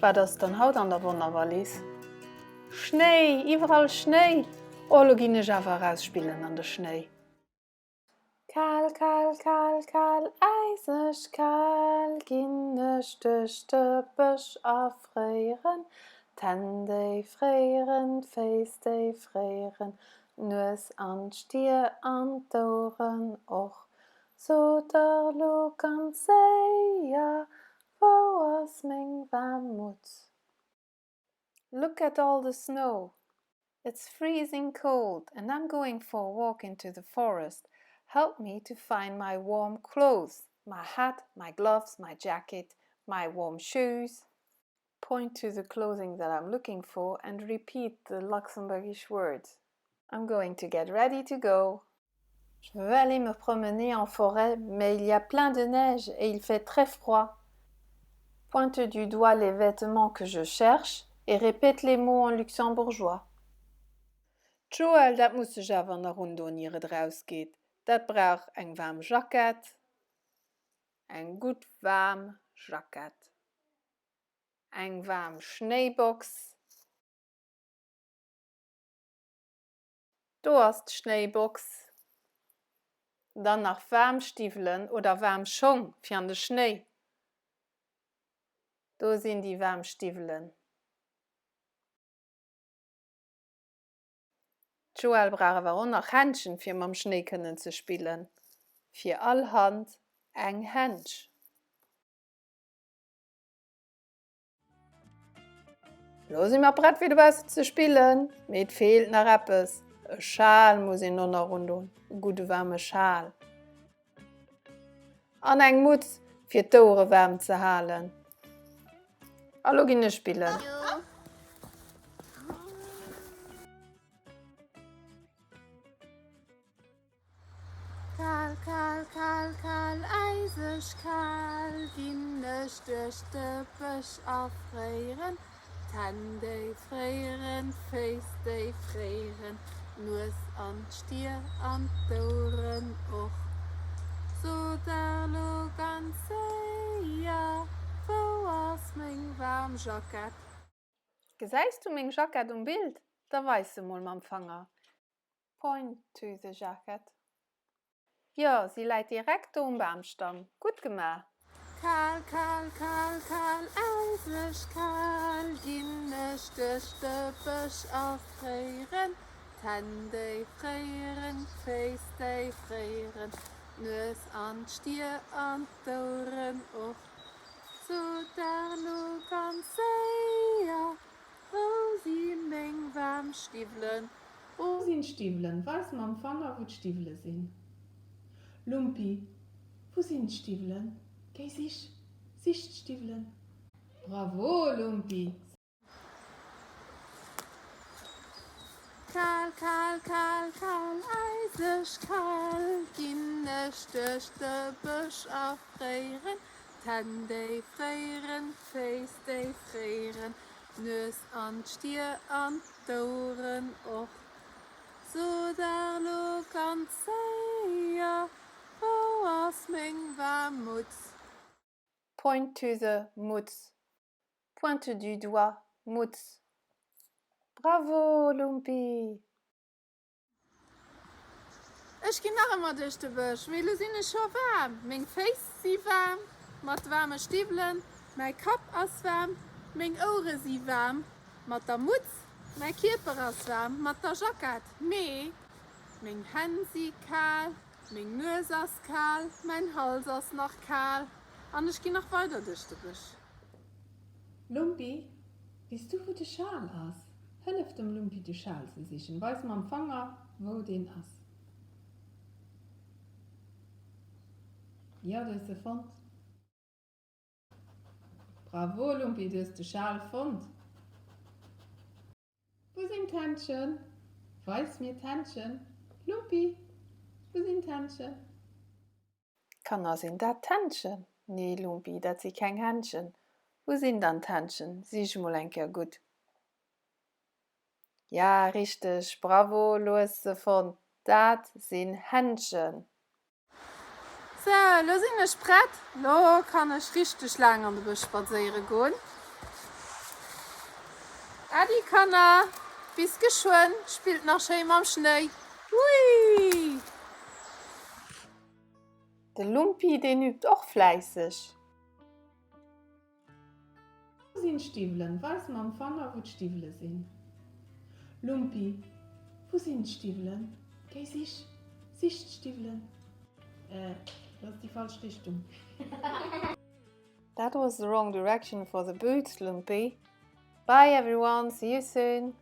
Wat ass dann haut an der Wonnerwallis? Schnéi! Iwwerall Schnéi! Oh, lo ginn ech awer eraus spillen an de Schnéi. Kal, kal, kal, kal, äiseg kal ginn ech duerch de Bësch a fréieren. D'Hänn déi fréieren, d'Féiss déi fréieren, d'Nues an d'Stier an d'Oueren och. Sot der lo ganz séier, wou ass meng waarm Mutz? Look at all the snow! It's freezing cold and I'm going for a walk into the forest. Help me to find my warm clothes, my hat, my gloves, my jacket, my warm shoes. Point to the clothing that I'm looking for and repeat the Luxembourgish words. I'm going to get ready to go. Je veux aller me promener en forêt, mais il y a plein de neige et il fait très froid. Pointe du doigt les vêtements que je cherche et répète les mots en luxembourgeois. D'Joëlle, Dat muss sech awer nach undoen ier et erausgeet. Dat brauch eng waarm Jackett, eng gutt waarm Jackett, eng waarm Schnéibox. Do ass d'Schnéibox. Dann nach waarm Stiwwelen oder waarm Schong fir an de Schnéi. Do sinn déi waarm Stiwwelen. D'Joëlle brauch awer och nach Händschen fir mam Schnéi kënnen ze spillen. Fir all Hand eng Händsch. Lo si mer prett fir dobaussen ze spillen, mee et feelt nach eppes, e Schal muss een och nach undoen, e gudde waarme Schal an eng Mutz fir d'Ouere waarm ze halen. A lo ginn ech spillen. Kal, kal, kal, kal, äiseg kal ginn ech duerch de Bësch a fréieren. D'Hänn déi fréieren, d'Féiss déi fréieren, d'Nues an d'Stier an d'Oueren och. Sot der lo ganz séier, wou ass meng waarm Jackett? Gesäis du meng Jackett um Bild? Da weis se mol mam Fanger. Point to the jacket. Jo, si läit direkt do um Bamstamm. Gutt gemaach! Kal, kal, kal, kal, äiseg kal ginn ech duerch de Bësch a fréieren. D'Hänn déi fréieren, d'Féiss déi fréieren, d'Nues an d'Stier an d'Oueren och. Sot der lo ganz séier, wou si meng waarm Stiwwelen? Wou sinn d'Stiwwelen? Weis mam Fanger, wou d'Stiwwele sinn. Lumpi, Wou sinn d'Stiwwelen? Géi sich! Sich d'Stiwwelen! Bravo, Lumpi! Kal, kal, kal, kal, eiseg kal ginn ech duerch de Bësch a fréieren. D'Hänn déi fréieren, d'Féiss déi fréieren, d'Nues an d'Stier an d'Oueren och. So der lo ganz séier, wou ass meng waarm Mutz? Point to the Mutz. Pointe du doigt Mutz. Bravo Lumpi! Ech ginn nach ëmmer duerch de Bësch, mee elo sinn ech scho waarm. Meng Féiss si waarm mat waarme Stiwwelen, mäi Kapp ass waarm, meng Ouere si waarm mat der Mutz, mäi Kierper ass waarm mat der Jackett, mee meng Hänn si kal, meng Nues ass kal, mäin Hals ass nach kal an ech ginn nach weider duerch de Bësch. Lumpi, weess du wou de Schal ass? Hëllef dem Lumpi de Schal ze sichen. Weis mam Fanger wou deen ass. Jo, du hues e fonnt. Bravo Lumpi, du hues de Schal fonnt. Wou sinn d'Händschen? Weis mir d'Händschen. Lumpi, wou sinn d'Händschen? Kanner, Sinn dat d'Händschen? Nee, Lumpi, dat si keng Händschen. Wou sinn dann d'Händschen? Sich emol eng Kéier gutt. Ja, richteg, bravo, lo hues se fonnt. Dat sinn Händschen. Sou, lo sinn ech prett. Lo kann ech richteg laang an de Bësch spadséiere goen. Äddi Kanner, bis geschwënn, spillt nach schéi mam Schnéi. Hui! De Lumpi, deen übt och fläisseg. Wou sinn d'Stiwwelen? Weis mam Fanger, wou d'Stiwwele sinn. Lumpi, wou sinn d'Stiwwelen? Géi sich! Sich d'Stiwwelen! Äh, dat ass déi falsch Richtung. That was the wrong direction for the boots, Lumpi. Bye everyone, see you soon!